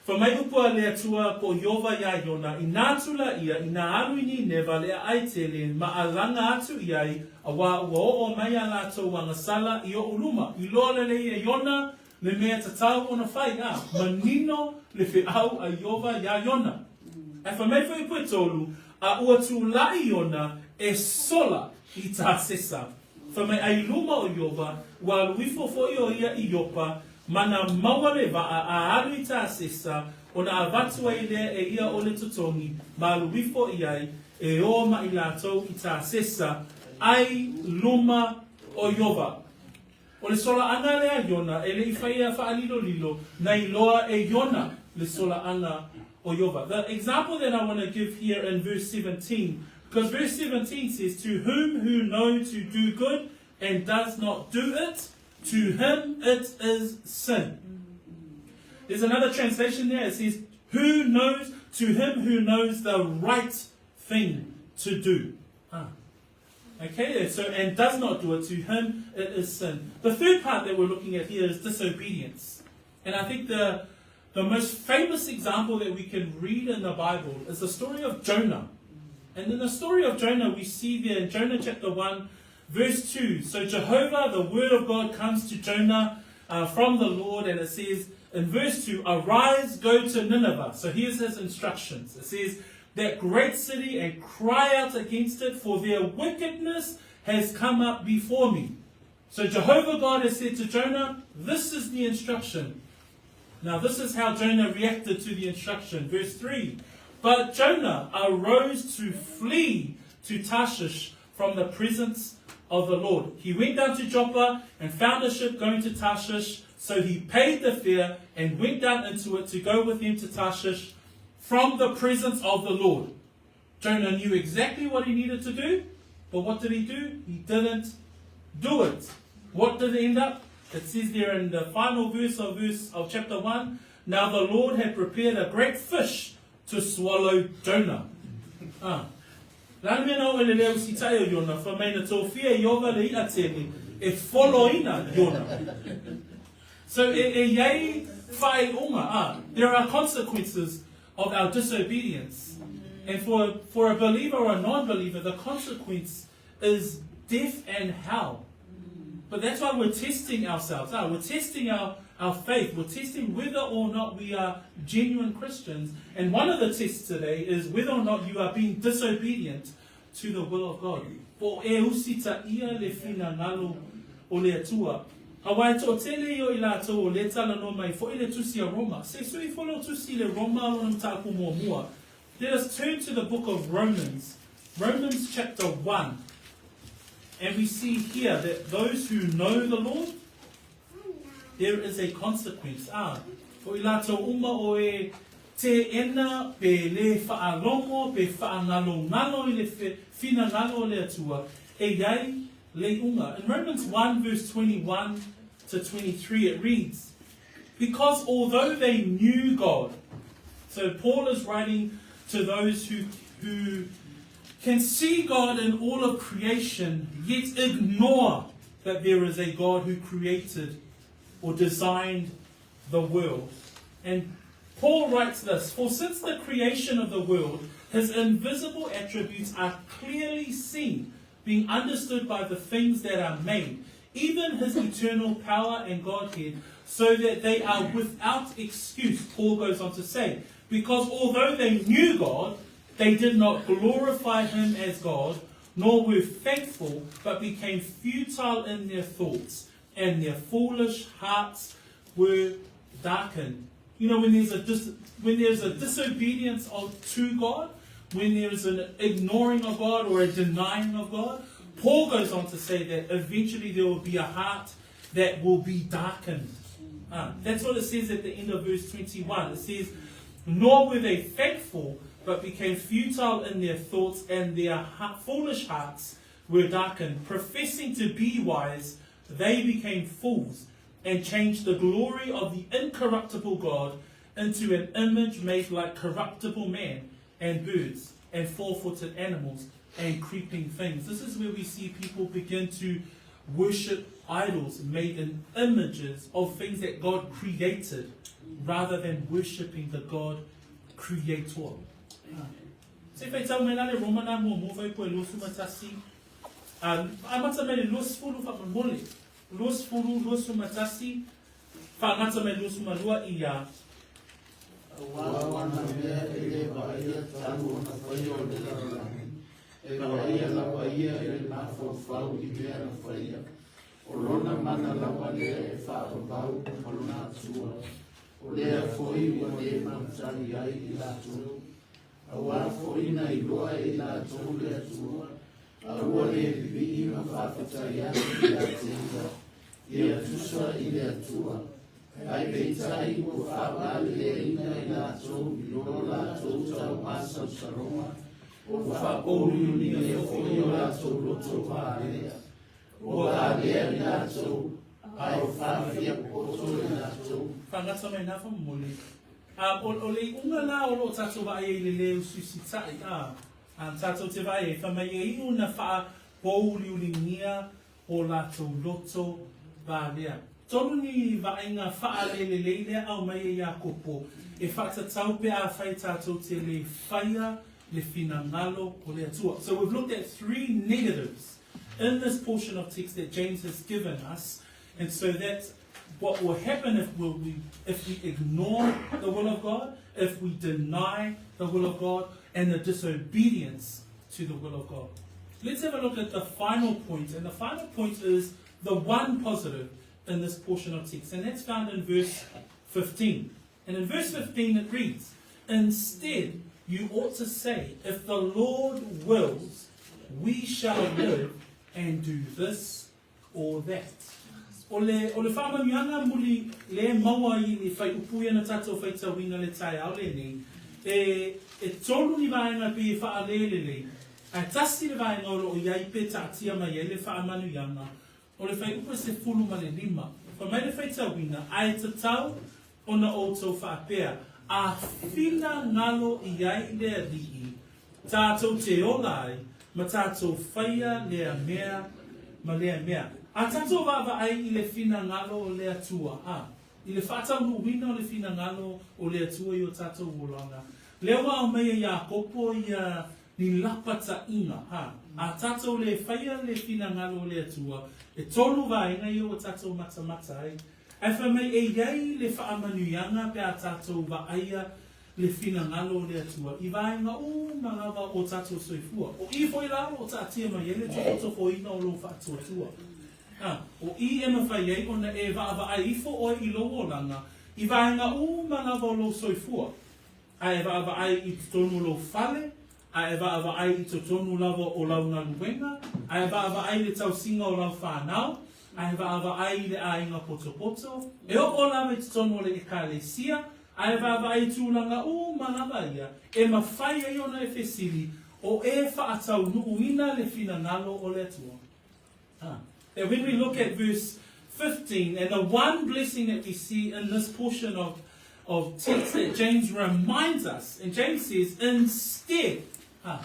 Fai mai upu a le Atua po o Ieova iā Iona, Inā atu la ia, inā alu i Nineva le aai tele, ma alaga atu i ai, auā ua oo mai a latou agasala i oʻu luma. Iloa lelei e Iona le mea tatau ona fai, a manino le feau a Ieova iā Iona. Ae fai mai fuaipua tolu, a ua tulaʻi Iona e sola i Tasesa. Fai mai ai luma o Ieova, ua alu ifo foʻi o ia i Iopa, ma na maua le vaa a alu i Tasesa, ona avatu ai lea e ia o le totogi, ma alu ifo i ai, e o ma i latou i Tasesa, ai luma o Ieova. O le solaaga lea a Iona, e le i faia faalilolilo, na iloa e Iona le solaaga o Ieova. The example that I want to give here in verse 17, because verse 17 says, To whom who know to do good and does not do it, to him it is sin. There's another translation there. It says, Who knows, to him who knows the right thing to do. Ah. Okay, so and does not do it, to him it is sin. The third part that we're looking at here is disobedience. And I think the the most famous example that we can read in the Bible is the story of Jonah. And in the story of Jonah, we see there in Jonah chapter 1, verse 2. So Jehovah, the word of God, comes to Jonah uh, from the Lord, and it says in verse 2, Arise, go to Nineveh. So here's his instructions. It says, That great city, and cry out against it, for their wickedness has come up before me. So Jehovah God has said to Jonah, This is the instruction. Now, this is how Jonah reacted to the instruction. Verse 3 But Jonah arose to flee to Tarshish from the presence of the Lord. He went down to Joppa and found a ship going to Tarshish. So he paid the fare and went down into it to go with him to Tarshish from the presence of the Lord. Jonah knew exactly what he needed to do, but what did he do? He didn't do it. What did it end up? It says there in the final verse of verse of chapter 1, now the Lord had prepared a great fish to swallow Jonah. Ah. Le a le mea na oo i le lē usitai o Iona, fai mai na tofia e Ieova le i'a tele e foloina Iona. So e, e iai whaaiunga, ah, there are consequences of our disobedience. And for, for a believer or a non-believer, the consequence is death and hell. But that's why we're testing ourselves. Ah, we're testing our, our faith. We're testing whether or not we are genuine Christians. And one of the tests today is whether or not you are being disobedient to the will of God. Po e usitaʻia le finagalo o le Atua. Aua e toʻatele ia o i latou o lea talanoa mai foʻi le Tusi a Roma. Se sui ifo lou tusi i le Roma lona mataupu muamua. Let us turn to the book of Romans, Romans chapter 1. And we see here that those who know the Lord, there is a consequence. Ah, o i latou uma o e teena pe le faalogo pe faangalongalo i le finagalo o le Atua, e iai le iuga. In Romans 1 verse 21 to 23 it reads, Because although they knew God, so Paul is writing to those who, who can see God in all of creation, yet ignore that there is a God who created or designed the world. And Paul writes this For since the creation of the world, his invisible attributes are clearly seen, being understood by the things that are made, even his eternal power and Godhead, so that they are without excuse, Paul goes on to say. Because although they knew God, they did not glorify him as God, nor were thankful, but became futile in their thoughts, and their foolish hearts were darkened. You know, when there's a, dis- when there's a disobedience of, to God, when there's an ignoring of God or a denying of God, Paul goes on to say that eventually there will be a heart that will be darkened. Ah, that's what it says at the end of verse 21. It says, Nor were they thankful, but became futile in their thoughts, and their heart, foolish hearts were darkened. Professing to be wise, they became fools and changed the glory of the incorruptible God into an image made like corruptible man and birds and four-footed animals and creeping things. This is where we see people begin to worship idols made in images of things that God created rather than worshipping the God creator. Ah. Se faitau mai la le Roma na muamua faaipu e 21, amata mai le 20 faamolemole, 20, 21, faagata mai le 22 i a. Aua o ana mea e le vaaia talu ona faia o le lalolagi, e vaaia lava ia e le mafaufau i mea na faia. O lona mana lava lea e faavavau ma lona Atua, o lea foi ua le mautali ai i latou. Aua foi na iloa e i latou le Atua, a ua le vivii ma faafetai atu ia te ia, ia tusa i le Atua. Ae peitai ua faavaleaina i latou i lo latou taumasausaloga, ua faapouliulia foi o latou loto valea. Ua valea i latou, a ua faafiapoto i latou. Faagata mai na faamolemole. O, o le iuga la o loo tatou vaai ai i le le usiusitai, a, a tatou te vaai ai, fai mai e iu na faapouliuligia o latou loto valea. Tolu ni vaaiga faalelelei lea aumai e Iakopo e faatatau pe afai tatou te le faia le finagalo o le Atua. So we've looked at three negatives in this portion of text that James has given us, and so that's what will happen if we, if we ignore the will of God, if we deny the will of God, and the disobedience to the will of God. Let's have a look at the final point, and the final point is the one positive in this portion of text, and that's found in verse 15. And in verse 15 it reads, Instead, you ought to say, If the Lord wills, we shall live and do this or that. O le, o le faamanuiaga muli le maua i le faaiupu ia na tatou faitauina le taeao lenei, e, e tolu ni vaega pei e faalelelei, ae tasi le vaega o loo i ai pe taatia mai ai le faamanuiaga o le faaiupu e 15. Fai mai le faitauina, ae tatau ona outou faapea, A finagalo i ai le Alii, tatou te ola ai, ma tatou faia lea mea ma lea mea. A tatou vaavaai i le finagalo o le Atua, a, i le faataunuuina o le finagalo o le Atua i o tatou olaga, lea ua aumaia e Iakopo ia ni lapataiga, a, a tatou le faia le finagalo o le Atua, e tolu vaega ia ua tatou matamata ai. Ae fai mai e i ai le faamanuiaga pe a tatou vaaia le finagalo o le Atua i vaega uma lava o tatou soifua. O i foi la o lo o taatia mai ai le tofotofoina o lou faatuatua. A, o i e mafai ai ona e vaavaai ifo oe i lou olaga i vaega uma lava o lou soifua, a e vaavaai i totonu o lou fale, a e vaavaai i totonu lava o lau galuega, a e vaavaai i le tausiga o lau fanau, a e vaavaai i le aiga potopoto, e oo lava i totonu o le Ekalesia, a e vaavaai i tulaga uma lava ia, e mafai ai ona e fesili, O e faataunuuina le finagalo o le Atua? Ah. That when we look at verse 15, and the one blessing that we see in this portion of, of text that James reminds us, and James says, instead, ah,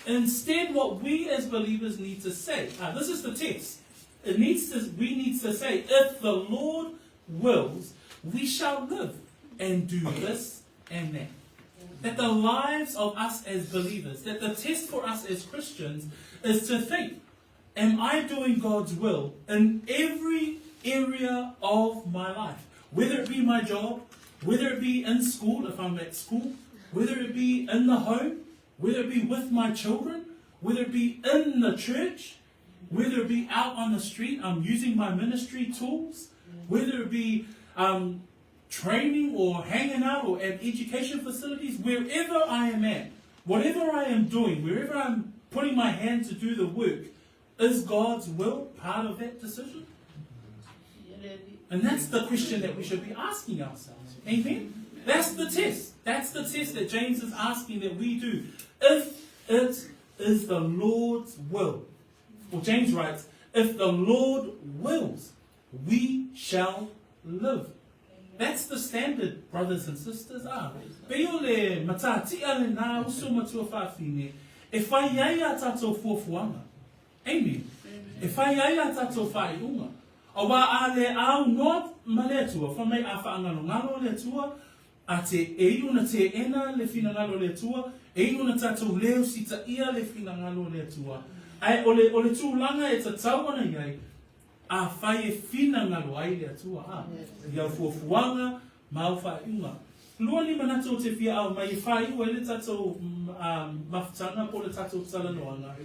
instead what we as believers need to say, ah, this is the text. It needs to, we need to say, if the Lord wills, we shall live and do this and that. That the lives of us as believers, that the test for us as Christians is to think, am I doing God's will in every area of my life? Whether it be my job, whether it be in school, if I'm at school, whether it be in the home, whether it be with my children, whether it be in the church, whether it be out on the street, I'm using my ministry tools, whether it be um, training or hanging out or at education facilities, wherever I am at, whatever I am doing, wherever I'm putting my hand to do the work, is God's will part of that decision? And that's the question that we should be asking ourselves. Amen? That's the test. That's the test that James is asking that we do. If it is the Lord's will. Well, James writes, if the Lord wills, we shall live. That's the standard, brothers and sisters, ā, pei o le matatia lenā uso matua fāfine e whai ai ā tātou fuafuaga. Amen. E whai ai ā tātou whāiunga. Auā ā le āu noa ma le Atua, wha mai ā whaangalongalo le Atua, a te e i ona te ena le finagalo le Atua, e i ona tātou leo sitaia le finagalo le Atua. Ae o le, o le tulaga e tatau ana i ai, Afai e finagalo ai le Atua, a, i au fuafuaga ma au faaiuga. Lua ni manatu o te fia ao mai e faaiu ai le tatou mafutaga po o le tatou talanoaga.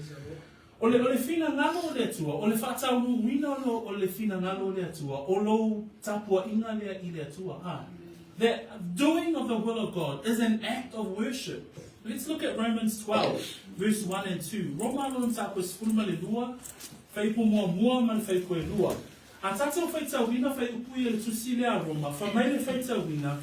O le, o le finagalo o le Atua, o le faataunuuina o le finagalo o le Atua, o lou tapuaiga lea i le Atua, a. The doing of the will of God is an act of worship. Let's look at Romans 12, verse 1 and 2. Roma lona mataupu e 12, Whaipo muamua ma le whaipo e lua. A tatou faitauina whaiupu ia le tusi lea a Roma, wha mai le faitauina,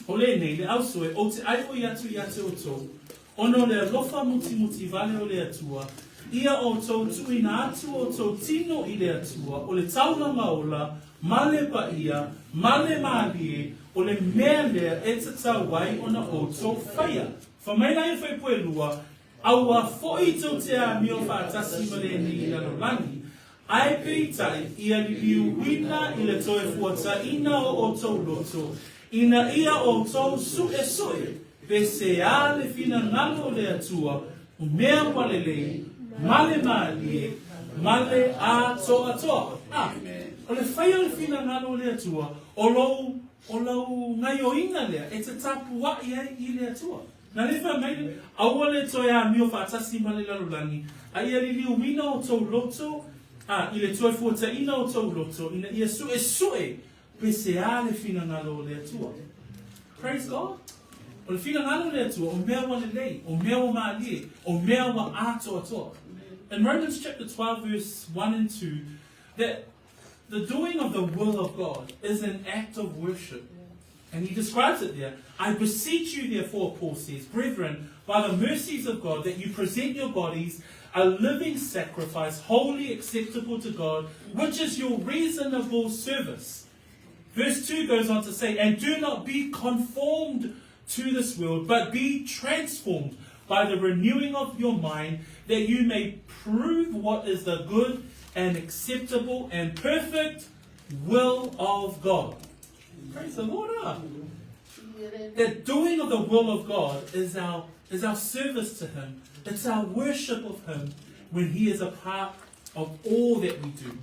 o lenei, le ausoe, ou te aioi atu ia te outou, ona o le alofa mutimutī vale o le Atua, ia outou tuuina atu outou tino i le Atua, o le taulaga ola, ma le paia, ma le mālie, o le mea lea e tatau ai ona outou whaia. Wha mai la ia whaipo e lua, Aua foi tou te amio faatasi ma lenei i lalolagi, ae peitai ia liliuina i le toe fuataina o outou loto, ina ia outou suesue pe se a le finagalo o le Atua, o mea ua lelei, ma le malie, ma le atoatoa. A, o le whai o le finagalo o le Atua, o lou, o lau ngaioiga lea e te tapuai ai i le Atua. Na le wha mai le, aua le toe amio faatasi ma le lalolagi, a ia liliuina outou loto, a, i le toe fuataina o tou loto, ina ia suesue pe se a le finagalo o le Atua. Praise God. O le finagalo o le Atua, o mea ua lelei, o mea ua mālie, o mea ua atoatoa. In Romans chapter 12 verse 1 and 2, that the doing of the will of God is an act of worship. And he describes it there. I beseech you, therefore, Paul says, brethren, by the mercies of God, that you present your bodies a living sacrifice, holy acceptable to God, which is your reasonable service. Verse 2 goes on to say, And do not be conformed to this world, but be transformed by the renewing of your mind, that you may prove what is the good and acceptable and perfect will of God. Praise the Lord. Ah. The doing of the will of God is our, is our service to Him. It's our worship of Him when He is a part of all that we do.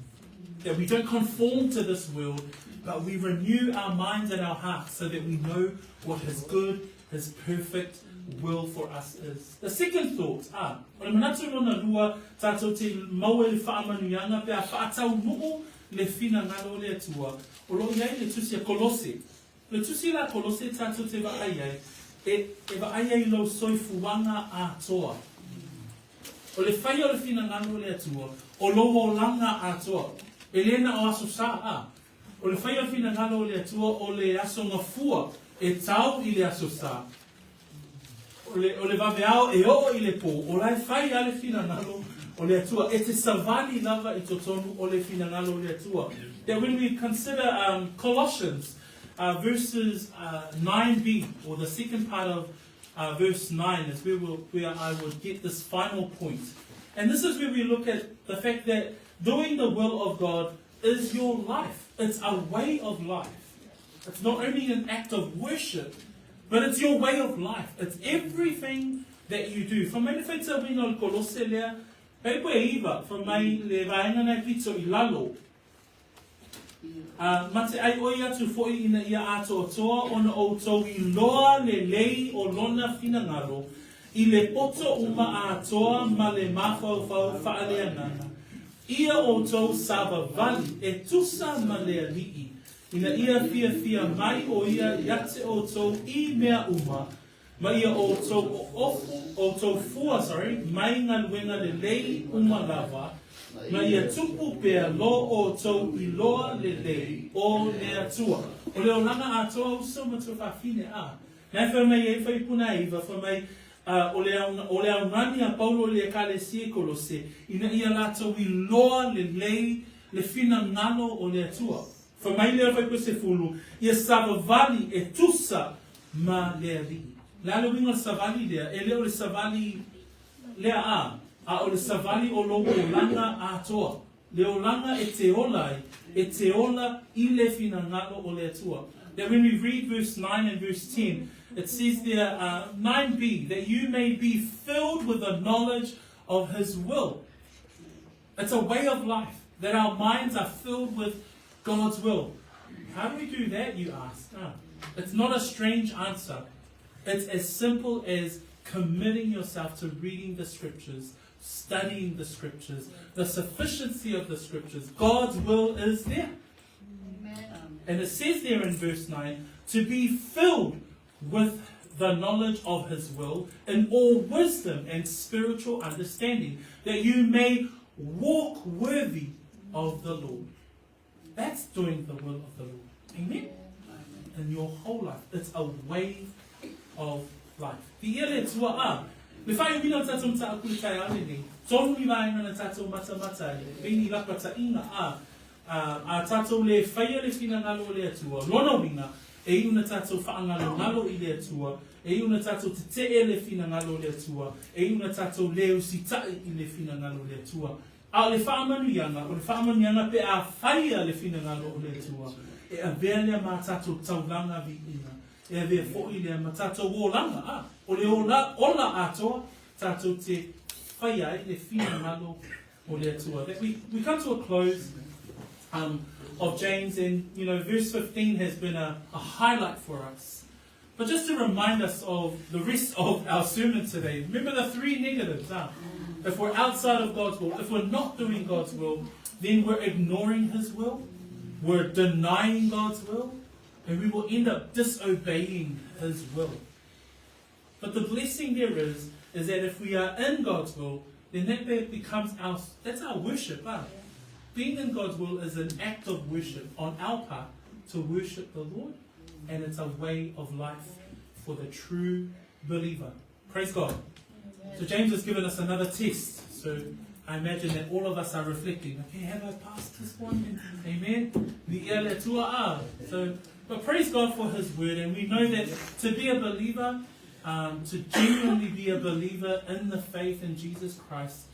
That we don't conform to this world, But we renew our minds and our hearts so that we know what His good, His perfect will for us is. The second thought, ah, o le manatu lona lua, tātou te maua i le faamanuiaga pe a faataunuu le finagalo o le Atua, o lo o i ai le tusi a Kolose. O le tusi la a Kolose tātou te vaai ai, e, e vaai ai i lou soifuaga atoa. O le faia o le finagalo o le Atua, o lou olaga atoa. E le na o Aso Sa, a. O le faia o le finagalo o le Atua o le aso gafua e tau i le Aso Sa. O le, o le vaveao e oo i le pō, o la e fai lava le finagalo o le Atua. E te savali lava i totonu o le finagalo o le Atua. That when we consider um, Colossians uh, verses uh, 9b, or the second part of uh, verse 9 is where, we'll, where I would get this final point. And this is where we look at the fact that doing the will of God is your life. It's a way of life. It's not only an act of worship, but it's your way of life. It's everything that you do. Fa mai le faitauina o le Kolose lea, pei koe e iva, fa mai le vaega na e pito i lalo. A, ma te ai oi atu foʻi ina ia atoatoa ona outou iloa lelei o lona finagalo i le poto uma atoa ma le mafaufau faaleagaga, ia outou savavali e tusa ma le Alii, ina ia fiafia mai o ia ia te outou i mea uma, ma ia outou oofu, outou fua, sorry, mai galuega lelei uma lava, ma ia tupu pea lo outou iloa lelei o le Atua. O le olaga atoa uso ma tuafafine, a. Na e fai mai ai faipuna e iva, fai mai, a, o le au, o le augani a Paulo i le Ekalesia i Kolose, ina ia latou iloa lelei le finagalo o le Atua. Fai mai lea faipusefulu, ia savavali e tusa ma le Alii. Le a le uiga o le savali lea? E le o le savali lea a, a o le savali o lou olaga atoa. Le olaga e te ola ai, e te ola i le finagalo o le Atua. That when we read verse 9 and verse 10, it says there, uh, 9b, that you may be filled with the knowledge of His will. It's a way of life, that our minds are filled with God's will. How do we do that, you ask? Ah, it's not a strange answer. It's as simple as committing yourself to reading the scriptures, studying the scriptures, the sufficiency of the scriptures. God's will is there. Amen. And it says there in verse 9 to be filled with the knowledge of his will in all wisdom and spiritual understanding, that you may walk worthy of the Lord. That's doing the will of the Lord. Amen? In your whole life. It's a way of life. Viia le Atua a. Le whaiuina o tātou mataaku le taeao lenei. Tonu ni vaenga na tātou matamata ai. Pei ni lapataʻiga a. A, a tātou le whaia le finagalo o le Atua. Lona uiga, e iu na tātou whaangalongalo i le Atua, e iu na tātou tetee le finagalo o le Atua, e iu na tātou le usitaʻi i le finagalo o le Atua. A o le faamanuiaga, o le faamanuiaga pe a faia le finagalo o le Atua, e avea lea ma tātou taulaga viiga, e avea foʻi lea ma tātou olaga, a, o le ola, ola atoa tātou te faia ai le finagalo o le Atua. That we, we come to a close um, of James, and you know, verse 15 has been a, a highlight for us. But just to remind us of the rest of our sermon today, remember the three negatives. Huh? If we're outside of God's will, if we're not doing God's will, then we're ignoring His will, we're denying God's will, and we will end up disobeying His will. But the blessing there is, is that if we are in God's will, then that becomes our, that's our worship. Huh? Being in God's will is an act of worship on our part to worship the Lord, and it's a way of life for the true believer. Praise God. So James has given us another test. So I imagine that all of us are reflecting, okay, have I passed this one? Amen. So, but praise God for his word. And we know that to be a believer, um, to genuinely be a believer in the faith in Jesus Christ,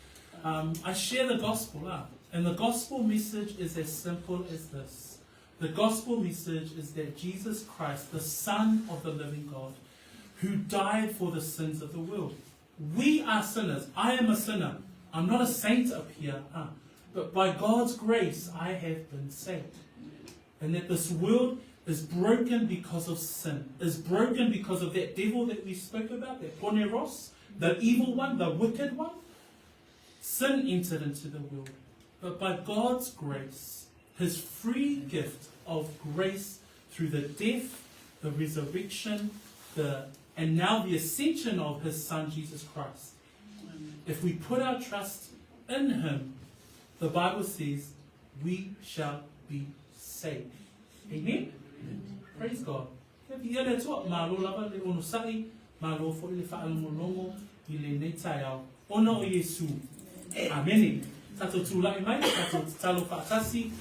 um, I share the gospel. Uh, and the gospel message is as simple as this. The gospel message is that Jesus Christ, the Son of the living God, who died for the sins of the world. We are sinners. I am a sinner. I'm not a saint up here, huh? but by God's grace, I have been saved. And that this world is broken because of sin, is broken because of that devil that we spoke about, that poneros, the evil one, the wicked one. Sin entered into the world. But by God's grace, his free gift of grace through the death, the resurrection, the and now the ascension of his Son Jesus Christ. If we put our trust in him, the Bible says we shall be saved. Amen? Praise God. Ia le Atua, malo lava le onosai, malo foi le faalogologo i lenei taeao, ona o Iesu. Amene. Tatou tulai mai, tatou tatalo faatasi,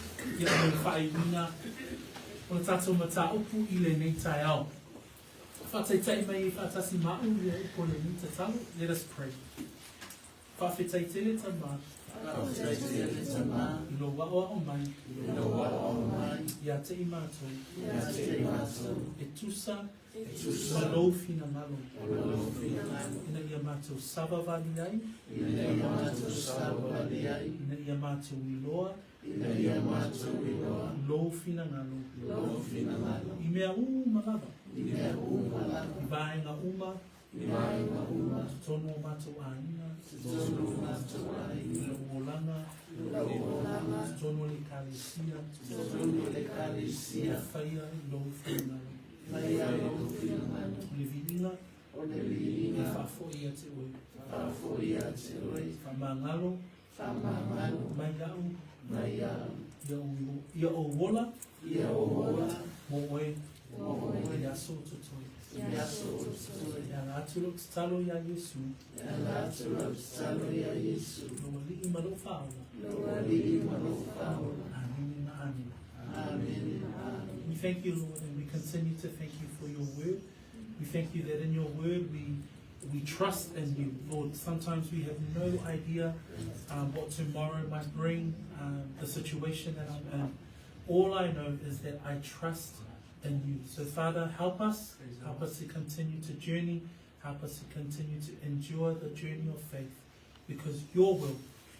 ia mo le faaiuina o le tatou mataupu i lenei taeao. Faataitai mai ai faatasi ma au ia upu o lenei tatalo. Let us pray. Faafetai tele Tama. Faafetai tele Tama. I lou aoao mai. I lou aoao mai. Ia te i matou. Ia te i matou. E tusa. E tusa. Ma lou finagalo. Ma lou finagalo. Ina ia matou savavali ai. Ina ia matou savavali ai. Ina ia matou iloa. Ina ia matou iloa. Lou finagalo. Lou finagalo. I mea uma lava. I mea uma lava. I vaega uma. I vaega uma. Totonu o matou aiga. Totonu o matou aiga. I lou olaga. Lou olaga. Totonu o le ekalesia. Totonu o le ekalesia. Faia lou finagalo. Faia lou finagalo. O le viiga. O le viiga. E faafoi ia te oe. Faafoi ia te oe. Faamagalo. Faamagalo. Mai au. Mai au. Ia ou ola. Ia ou ola. Mo oe. Mo oe. I aso o totoe. I aso o totoe. E ala atu lou tatalo iā Iesu. E ala atu lou tatalo iā Iesu. Lou Alii ma lou Faaola. Lou Alii ma lou Faaola. Amene ma amene. Amene ma amene. We thank you, Lord, and we continue to thank you for your word. We thank you that in your word we trust in you, Lord. Sometimes we have no idea what tomorrow might bring, the situation that I'm in. All I know is that I trust in you. So, Father, help us. Help us to continue to journey. Help us to continue to endure the journey of faith, because your will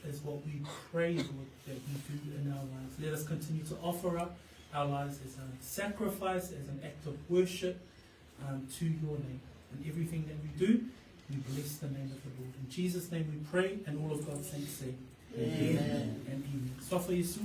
is what we pray, Lord, that we do in our lives. Let us continue to offer up our lives as a sacrifice, as an act of worship to your name. In everything that we do, we bless the name of the Lord. In Jesus' name we pray, and all of God's saints say, Amen. And amen. Sofa Yesu,